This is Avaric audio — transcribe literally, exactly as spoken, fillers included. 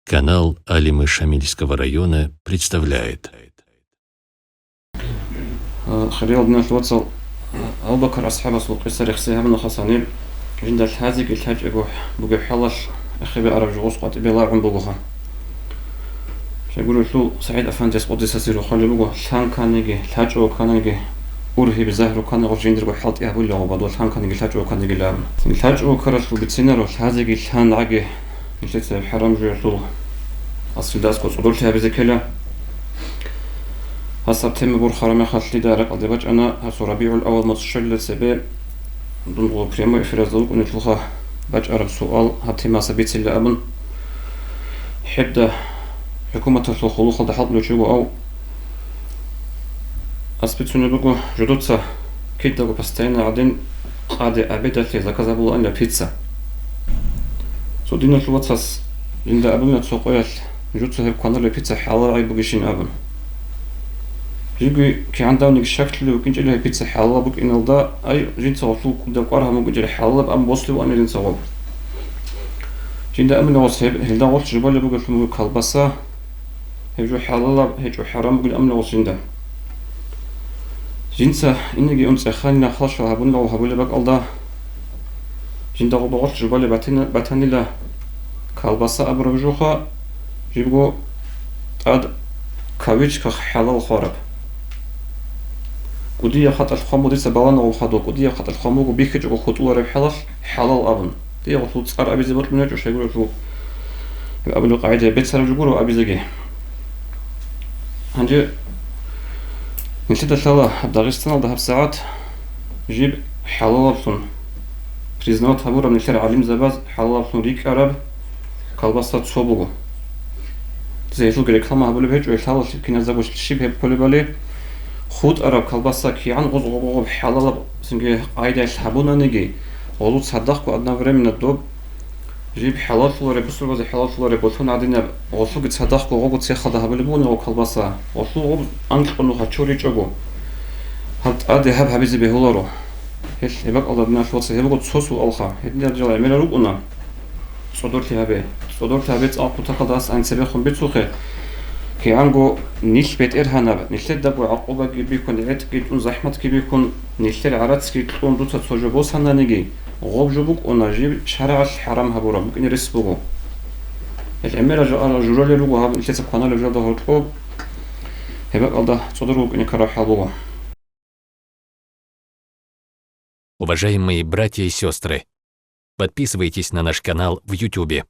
Канал Алимы Шамильского района представляет. Хириял диналъул вацал, Абу Бакар асхӀабасул къиса рехсей гьабуна хасани, жинда лъазеги лъачӀого бугеб хӀалалъ эхебе араб жугъус къватӀибе лагӀун бугоха. Щайгурелъул СагӀид Афандияс къуддиса сиррухъ хъвалеб буго, лъан кканиги, лъачӀого кканиги, ургьиб, загьру кканиги жиндирго хӀалтӀи гьабулеб гъоб, лъан кканиги, лъачӀого кканиги абун. ЛъачӀого ккаралъул бицинаро, лъазеги лъан гӀаги, нилъеца гьеб хӀарам жоялъул асилда аскӀоб цӀодорлъи гьабизе ккела. Гьас гьаб тема борхараб мехалъ дида ракӀалде бачӀана, гьасул РабигӀул-аввал моцӀ щолелда цебе, дун гъо прямой эфиразда вукӀунелъулха бачӀараб суал гьаб темаса бицила абун. ХӀеда хӀукуматалъул хъулухъалда хӀалтӀулев чи вуго, ав ас бицунеб буго, жидеца кидаго постоянно гӀадин къаде обедалъе заказ гьабулаанила пицца. Цо диналъул вацас жинда абуна цо къоялъ, жуца гьеб кваналеб пицца хӀалал гӀайиб бугищин абун. Жиги кигӀан давниги щаклъулев вукӀинчӀила гьеб пицца хӀалал букӀиналда, ай, жинца гъолъул кӀудаб кӀвар гьабун букӀинчӀила хӀалалаб абун босулев вукӀана жинца гъоб. Жинда абуна гъос гьеб, гьелда гъолъ жубалеб бугелъул буго колбаса, гьеб жо хӀалалаб, гьечӀо хӀарам бугин абуна гъос жинда. Жинца инеги ун цӀеханила халлъал гьабунилан гъоб гьабулеб бакӀалда, жинда гъоб гъолъ жубалеб батина-, батанила колбаса абураб жоха, жибго тӀад кавычках хӀалал хвараб. КӀудияб хатӀалъ хъван буго дица балана гъоб хадуб, кӀудияб хатӀалъ хъван буго бихьичӀого хутӀулареб хӀалалъ хӀалал абун. Дие гъолъул цӀар абизе бокьун гьечӀо, щайгурелъул абулеб къагӀида бецараб жо гуро абизеги. Гьанже нилъеда лъала Дагъистаналда гьабсагӀат жиб хӀалалаблъун признавать гьабураб нилъер гӀалимзабаз хӀалалаблъун рикӀкӀараб колбаса цо буго. Дица гьелъулги реклама гьабулеб гьечӀо, гьелъ лъалалъе киназдаго щиб гьеб кколебали, хутӀараб колбаса кигӀан гъоз гъоб-гъоб хӀалалаб цинги къайдаялъ гьабунаниги, гъозул цадахъго одновременно доб жиб хӀалаллъулареб, бусурбазе хӀалаллъулареб болъун гӀадинаб гъолъулги цадахъго гъого цехалда гьабулеб бугони гъо колбаса, гъолъул гъоб анкьго нуха чоричӀого, гьаб тӀаде гьаб гьабизе бегьуларо. Гьелъ гьеб бакӀалда, диналъул вацал, гьеб буго цо суалха, гьединал жал гӀемерал рукӀуна. ЦӀодорлъи гьабе. ЦӀодорлъи гьабе, цӀакъ кутакалда гьас гьаниб цебехун бицухъе. КигӀанго нилъ бетӀергьанаб, нилъедаго гӀакъубаги бихьун, гӀетӀги тӀун, захӀматги бихьун, нилъер гӀарацги кьун дуца цо жо босананиги, гъоб жо букӀуна, жиб шаргӀалъ хӀарам гьабураб букӀине рес буго. Гьел гӀемерал жо арал журалел руго гьаб нилъеца кваналеб жалда гьоркьоб, гьеб бакӀалда цӀодор вукӀине ккараб хӀал буго. Уважаемые братья и сестры, подписывайтесь на наш канал в Ютубе.